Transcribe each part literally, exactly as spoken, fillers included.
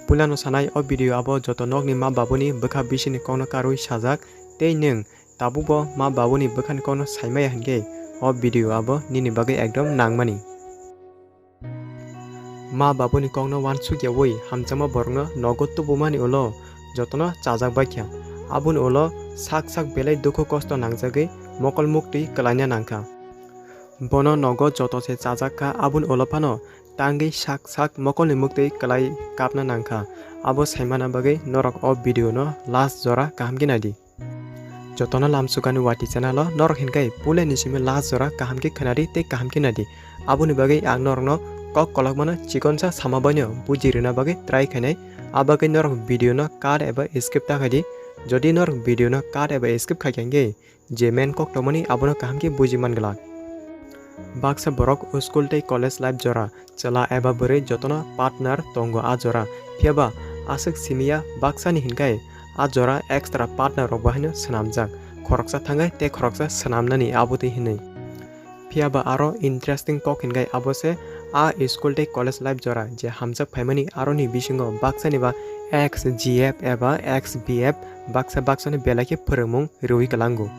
Puilano sanai o video abo joto nokni ma babuni bwkha bisini kokno karwi sajak, tei nwng tabukbo ma babuni bwkhani kokno saimaya hinkhe o video abo nini bagwi ekdom nangmani. Ma babuni kokno uansukyawi hamjakma borokno nogo tubumani ulo jotono chajak baikha. Aboni ulo sak sak belai dukhu kosto nangjagwi mokol muktwi kwlaina nangkha. Bono nogo joto se chajak kha, aboni ulo phano tangwi sak sak mokolni muktwi kwlai kapna nangkha. Abo saimana bagwi norok o video no last jora kaham khe naidi. Jotono lamsukani Wati channel o norok hinkhe puilani simi last jora kaham khe khwnadi tei kaham khe naidi. Aboni bagwi ang norokno kok kolokmano chikonsa sama baino buji rwna bagwi try khainai. Abagwi norok video no cut eba skip ta khaidi. Jodi norok video no cut eba skip khaikha hinkhe je main kok tongmani abono kaham khe buji man glak. Baksa borok school tei college life jora chwla eba bwrwi jotono partner tongo a jora, phiyaba aswk simiya baksani hinkhai a jora extra partner rok bo haino swnamjak, khoroksa thangwi tei khoroksa swnamnani abotwi hinwi. Phiyaba aro interesting kok hinkhai abo se a school tei college life jora je hamjak phaimani aroni bisingo baksani ba ex G F eba ex B F baksa baksano belai khe phwrwngmung rwui kwlango.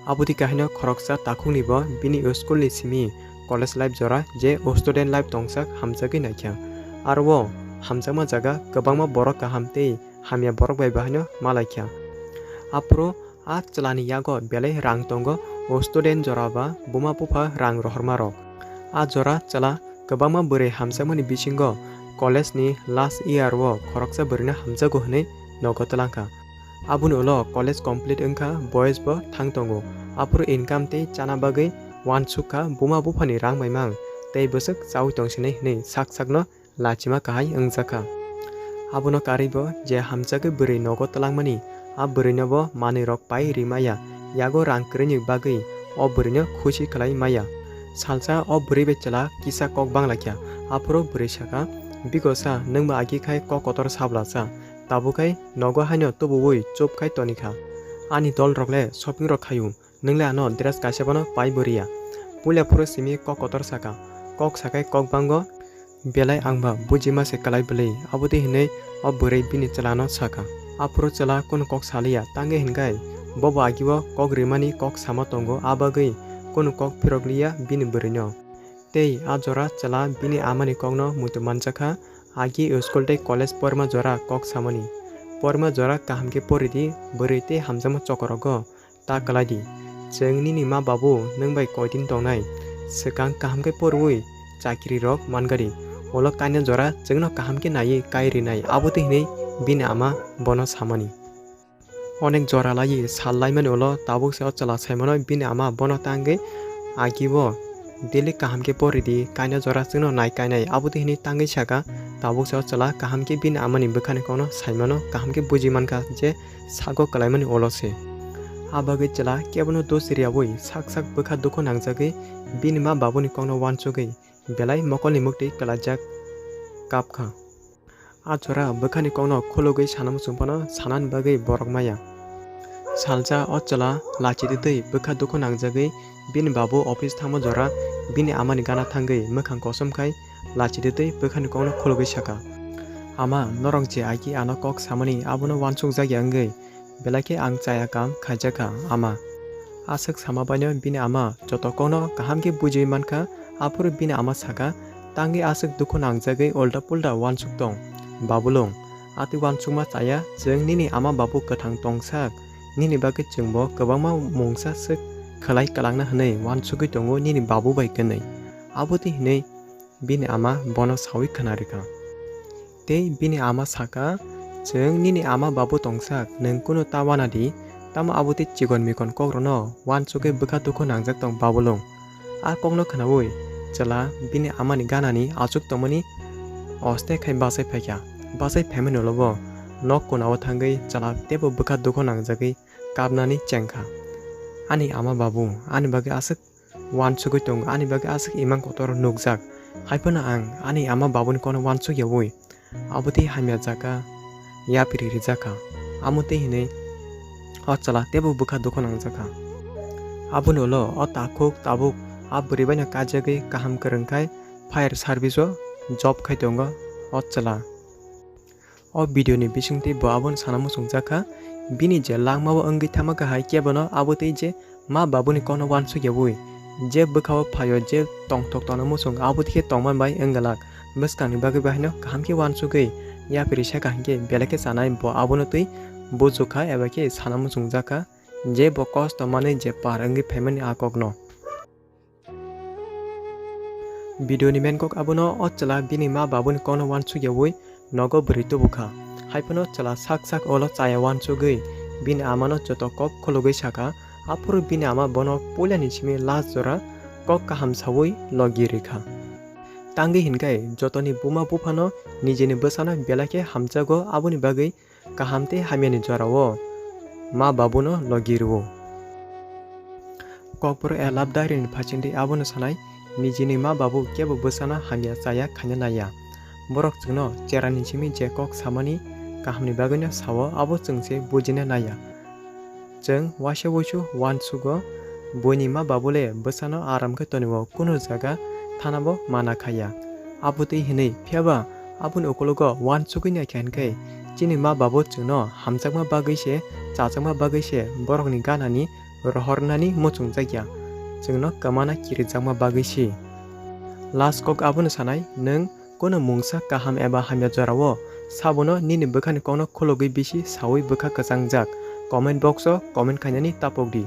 Abotwi kahino khoroksa takhukni bo bini school ni simi college life jora je student life tongsak hamjagwi naikha. Aro o hamjakma jaga kwbangma borok kaham tei hamya borok bai bo haino malaikha. Aphuru a chwlani yago belai rang tongo, o student jora ba buma bupha rang rohorma rok. A jora chwla kwbangma bwrwi hamjakmani bisingo college ni last year o khoroksa bwrwino hamjago hwnwi nogo twlangkha. Aboni ulo college complete wngkha, boyes bo thang tongo. Aphuru income tei chana bagwi uansuk kha, buma buphani rang bai mang tei bwswk chaui tongsinai hwnwi sak sakno lachima kahai wngjakha. Abono karwi bo je hamjagwi bwrwi nogo twlangmani, a bwrwino bo manwi rok pai ri maya, yago rang kwrwini bagwi o bwrwino khusi khlai maya. Salsa o bwrwi bai chwla kisa kok banglaikha, aphuru bwrwi sakha, "Bigo sa, nwng ba agi khai kok kotor sabla sa, tabuk khai nogo haino tubuwi chup khai tonikha. Ani dol rok le shopping rok khayu." Nwng le ano dress kaisa bono pai bo riya. Puila phuru simi kok kotor saka. Kok sakai kok bango. Belai ang ba bujima se kwlai bwlwi. Abotwi hinwi o bwrwi bini chwla no saka. Aphuru chwla kunu kok saliya. Tangwi hinkhai bobo agi o kok rimani kok sama tongo. A bagwi kunu kok phirok liya bini bwrwi no. Tei a jora chwla bini amani kok no muitu manjakha. Agi school tei college porma jora kok samani. Porma jora kaham khe pori di, bwrwi tei hamjakma chokorogo. Ta kwlai di. Chwng nini ma babu nwng bai koi din tongnai. Swkang kaham khe porwi chakri rok man gari. Ulo kaina jora chwngno kaham khe naiwi kai rinai, abotwi hinwi bini ama bono samani. Onek jora laiwi sal laimani ulo tabuk se o chwla saimano bini ama bono tangwi agi o daily kaham khe pori di, kaina jora chwngno nai kainai, abotwi hinwi tangwi saka. Tabuk se o chwla kaham khe bini amani bwkhani kokno saimano kaham khe buji mankha je sago kwlaimani ulo se. A bagwi chwla kebono dos riyaui sak sak bwkha dukhu nangjagwi bini ma babuni kokno uansugwi belai mokolni muktwi kwlaijak kapkha. A jora bwkhani kokno khulugwi sana muchung phano sanani bagwi borok maya. Salsa o chwla lachititwi bwkha dukhu nangjagwi bini babu office thangma jora bini amani gana thangwi mwkhang kosom khai lachititwi bwkhani kokno khulugwi saka, "Ama, norok je agi ano kok samani abono uansukjakya wngwi belai khe ang chaya kam khaijakha, ama." Aswk sama baino bini ama joto kokno kaham khe bujiwi mankha, aphuru bini ama saka, "Tangwi aswk dukhu nangjagwi ulta pulta uansuk tong, babulung. Atwi uansukma chaya, chwng nini ama babu kwthang tongsak, nini bagwi chwngbo kwbangma mungsa swk khwlai kwlangna hwnwi uansugwi tongo nini babu bai kwnwi." Abotwi hinwi bini ama bono saui khna rikha. Tei bini ama saka, "Chwng nini ama babu tongsak, nwng kunu ta wana di, tamo abotwi chikon mikon kokrokno uansugwi bwkha dukhu nangjak tong babulung." A kokno khnaui chwla bini amani ganani achuk tongmani oste khai bachai phaikha. Bachai phaimani ulo bo nok kunao thangwi chwla teibo bwkha dukhu nangjagwi kapnani chengkha. "Ani ama babu, ani bagwi aswk uansugwi tongo, ani bagwi aswk imang kotor nukjak. Haiphano ang ani ama babuni kokno uansukyaui abotwi hamya jaga yapri rijakha." Amotwi hinwi o chwla teibo bwkha dukhu nangjakha. Aboni ulo o takhuk tabuk a bwrwi baino kajagwi kaham kwrwng khai fire service o job khai tongo o chwla. O video ni bisingtwi bo abono sana muchungjak kha, bini je langmao wngwi thangma kha hai kebono abo tei je ma babuni kokno uansuk yaui, je bwkhao phaio je tongthok tongna muchung abo tei khe tongmani bai wng glak. Bwskangni bagwi bo haino kaham khe uansugwi yapri sa kha hinkhe belai khe chanai bo abono twi bujuk kha eba khe sana muchungjak kha je bo kosto manwi je par wngwi phaimani a kokno. Video ni main kok abono o chwla bini ma babuni kokno uansuk yaui nogo bwrwi tubu kha. Haiphano chwla sak sak olo chaya uansugwi bini amano joto kok khulugwi sa kha. Aphuru bini ama bono puilani simi last jora kok kaham saui logi rwi kha. Tangwi hinkhai jotoni buma buphano nijini bwsano belai khe hamjago, aboni bagwi kaham tei hamyani jorao ma babuno logi rwo. Kokborok a love diary ni phaichingtwi abono sanai, nijini ma babu kebo bwsano hamya chaya khaina naiya. Borok chwngno cherani simi je kok samani kahamni bagwino sao, abo chwng se bujina naiya. Chwng waisa wuisu uansugo, buini ma babu le bwsano aram khe tonio, kunu jaga thanabo mana khaiya. Abo twi hinwi, phiyaba aboni ukologo uansugwi naikha hinkhe, chini ma babu chwngno hamjakma bagwi se, chajakma bagwi se borokni ganani rohornani muchungjakya, chwngno kwmana kirijakma bagwi se. Last kok abono sanai, nwng kunu mungsa kaham eba hamya jorao sabono nini bwkhani kokno khulugwi bisi saui bwkha kwchangjak? Comment box o comment khainani tapok di.